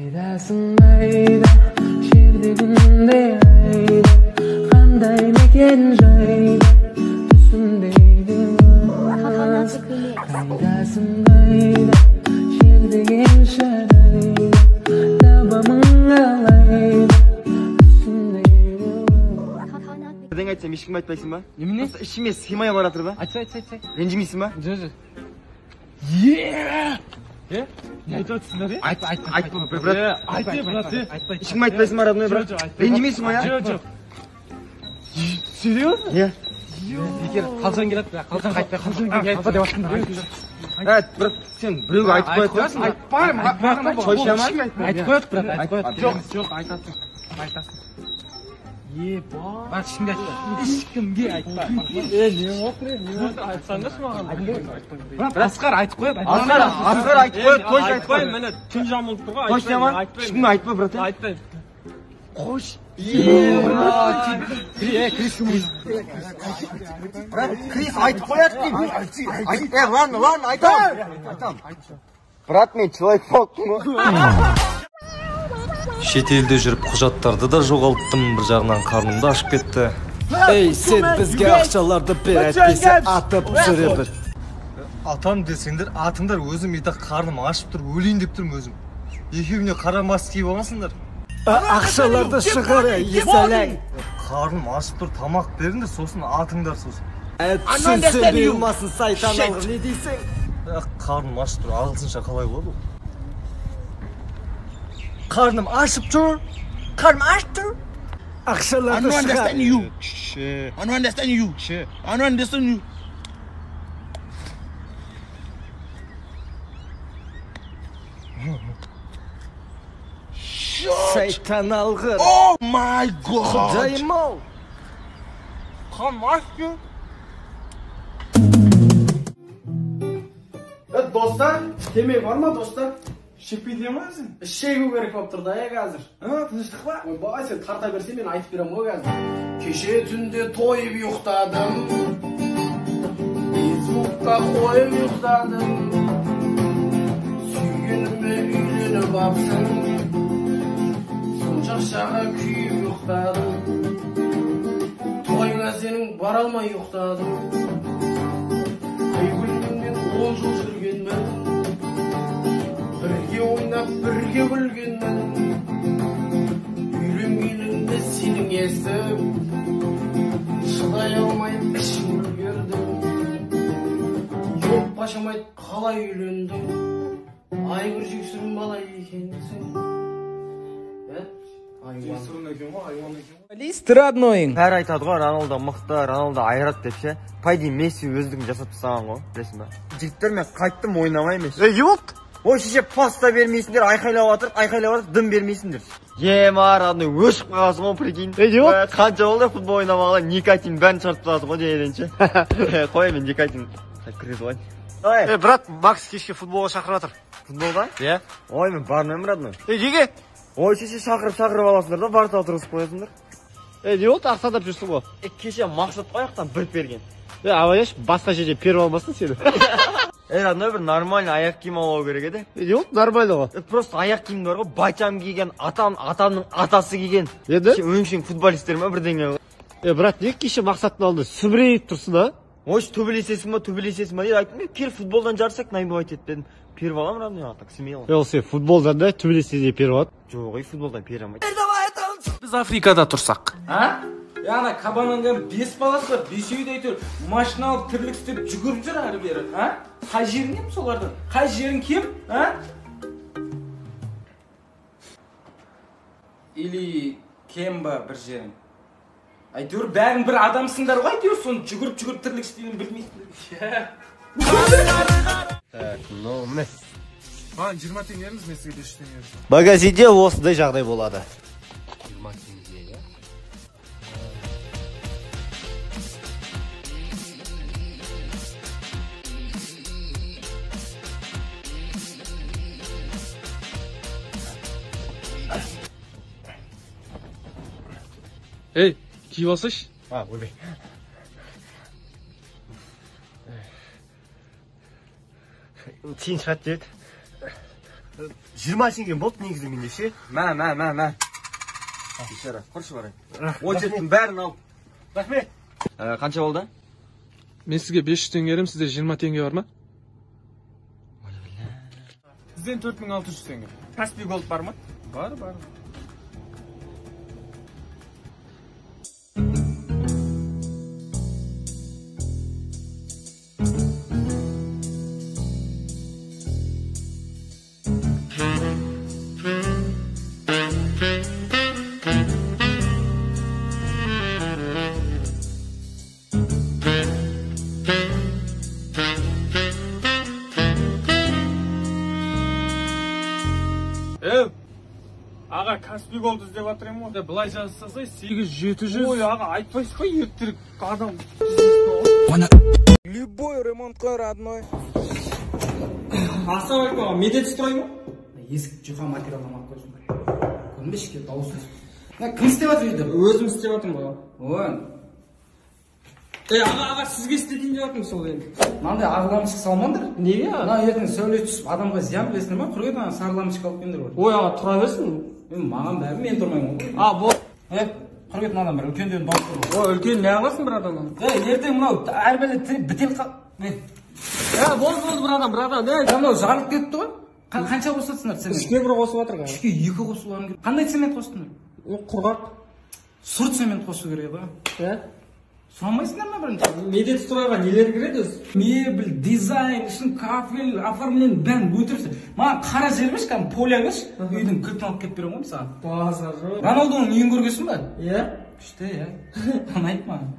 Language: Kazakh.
Қайдасың айда, жерде күнде айда, қандай мекен жайда, түсімдейді. Қайдасың айда, жерде келші айда, табамын алайда, түсімдейді. Бірдеңе айтсам ешкімге айтпайсың ба? Немене? Ішіме сыймай баратыр да. Айтса, айтса, айтса. Ренжімейсің ба? Жоқ, жоқ. Е! Не айтып отырсыңдар, е? Айтпа, айтпа, айтпа, брат. Айт, брат, айтпа. Ешкімге айтпайсың ба, родной брат? Ренжімейсің ба, я? Жоқ, жоқ. Серьезно? Иә. Бекер, қалжан келеді, қалжан айтпай, қалжан айтпа деп жатқандар. Ә, брат, сен біреуге айтып қояды дейсің. Айтпаймын, Шойша ма? Айтып қояды, брат, айтып қояды. Жоқ, жоқ, айтасың. Айтасың. Еба. Брат, ешкімге айтпа. Ешкімге айтпа. Е, не отыр, не отыр, айтсаңдаршы маған. Брат, Асқар айтып қояды. Асқар, Асқар айтып қояды, точно айтып қояды. Міне, түн жамылып тұр ғой. Точно ма? Ешкімге айтпа, брат. Айтпаймын. Қош. Крис, Брат, Крис айтып қояды деймін. Айт, ладно, ладно, айтамын. Айтамын. Брат, мен Человек-паукпын ғой. Шетелде жүріп құжаттарды да жоғалттым, бір жағынан қарным да ашып кетті. Ей, сен бізге ақшаларды бер, әйтпесе атып түсіремін. Атам десеңдер, атыңдар, өзім итак қарным ашып тұр, өлейін деп тұрмын өзім. Екеуіне қара маска киіп алғансыңдар. Ақшаларды шығар, есәләң. Қарным ашып тұр, тамақ беріңдер, сосын атыңдар сосын. Түсінсем бұйырмасын, сайтан алғыр, не дейсің? Қарным ашып тұр, ағылшынша қалай болады ол? Қарным ашып тұр, қарным ашып тұр. Ақшаларды шығар. I don't understand you. I don't understand you. Сайтан алғыр. Oh my God. Құдайым ау. Қарным ашып тұр. Достар, темекі бар ма, достар? Шекпейді ма өзің? Шегу керек болып тұр да, қазір. Тыныштық па? Ойбай, сен тарта берсең, мен айтып беремін ғой қазір. Кеше түнде тойып ұйықтадым, Фейсбукқа қойып ұйықтадым, сүйгеніме үйленіп апсың, сонша ақшаға күйіп ұйықтадым, тойыңа сенің бара алмай ұйықтадым, Айгүлмен 10 жыл жүргенмін, бірге ойнап, бірге күлгенмін, үйленгеніңді сенің естіп, шыдай алмай ішім үлгердім, жоқ қашамай қалай үйлендім, Айгүл жексұрын бала екенсің. Жексұрын екен ғой, айуан екен ғой. Лист родной. Бәрі айтады ғой, Роналдо мықты, Роналдо айырады деп ше. По идее, Месси өздігін жасап тастаған ғой, білесің ба? Жігіттер, мен қайттым, ойнамаймын. Е, не болды? Ой, шеше, паста бермейсіңдер, айқайлап жатыр, айқайлап жатыр, дым бермейсіңдер. Ема, родной, өшіп қаласың ғой, прикинь. Е, не болды? Қанша болды футбол ойнамағалы, никотин бәрін шығарып тастадың ғой денеден ше. Қой, мен никотин кіргізіп алайын. Ой. Е, брат, Макс кешке футболға шақырып жатыр. Футболға? Иә. Ой, мен бармаймын, родной. Е, неге? Ой, шеше, шақырып аласыңдар да, барып отырғызып қоясыңдар. Е, не болды, ақсандап жүрсің ғой? Е, кеше Мақсат қой аяқтан бір берген. Е, абайлашы, басқа жерде періп алмасын сені. Е, родной, бір нормальный аяқ киім алу керек еді. Е, не болды, нормально ғой? Просто аяқ киім бар ғой, бачам киген, атам, атамның атасы киген. Енді? Өңшең футболисттер ма бірдеңе ғой. Е, брат, неге кеше Мақсаттың алдында сүмірейіп тұрсың, а? Ой, төбелесесің ба, төбелесесің ба дейді. Айттым, мен кел футболдан жарысақ, наебывать ет дедім. Періп аламын, родной, а так смело. Е, ол сен футболдан да төбелессе де періп алады. Жоқ, ей, футболдан пере алмайды. Біз Африкада тұрсақ. А? Ана кабанның 5 баласы бар, 5-еуі де әйтеуір машина алып тірлік істеп жүгіріп жүр ары бері, а? Қай жерің кем солардың? Қай жерің кем, а? Или кем ба бір жерің? Әйтеуір бәрің бір адамсыңдар ғой, әйтеуір соны жүгіріп-жүгіріп тірлік істегенін білмейсіңдер. Так, ну, міне. Маған 20 теңге беріңіз, мен сізге 500 теңге беремін. Магазинде осындай жағдай болады. 20 теңге, иә? Ей, киіп алсайшы. А, ойбай. Тиын шығады деді. 20 теңге болды негізі менде ше. Мә, мә, мә, мә. Бейшара, құршы барайын. Очереттің бәрін алып. Рахмет. Қанша болды? Мен сізге 500 теңге беремін, сізде 20 теңге бар ма? Сізден 4600 теңге. Каспий Голд бар ма? Бар, бар. Аға, Каспий Голд іздеп жатыр едім ғой. Былай жазсасай, 8700. Ой, аға, айтпайсыз ғой, ертерек адам. Любой ремонтқа родной. Ассалаумағалейкум, аға, Медет строй ма? Есік жұқа материалдан алып қойсын. Көрінбеші, дауыс. Кім істеп жатыр үйді? Өзім істеп жатырмын ғой. Ой. Аға, аға, сізге істетейін деп жатырмын сол енді. Мынандай ақ лампочка салмаңдар. Неге, аға? Мына ертең сәуле түсіп адамға зиян, білесіңдер ма? Құр ана сары лампочка алып келіңдер ғой. Ой, аға, тұра берсін. Маған бәрі, мен тұрмаймын ғой. А, бол. Құр кет мынадан бір үлкендердің дауысы бар. Ой, үлкен не қыласың бір адамнан? Ертең мынау әр бәле бітел Болды, болды, бір адам, мынау жарылып кетті ғой. Қанша қосасыңдар цемент? 3-ке 1 қосып жатыр ғой. 3-ке 2 қосуларың керек. Қандай цемент қостыңдар? Құрғақ. Сұр цемент қосу керек еді ғой. Сұрамайсыңдар ма бірінші? Медет стройға нелер кіреді өзі? Мебель, дизайн, үшін кафель, оформление, бәрін өтіріп. Маған қара жер берші, кәдімгі поля берші, үйдің кілтін алып келіп беремін ғой саған. Базар жоқ. Роналдоның үйін көргенсің ба? Иә. Күшті, иә. Ұнайды маған.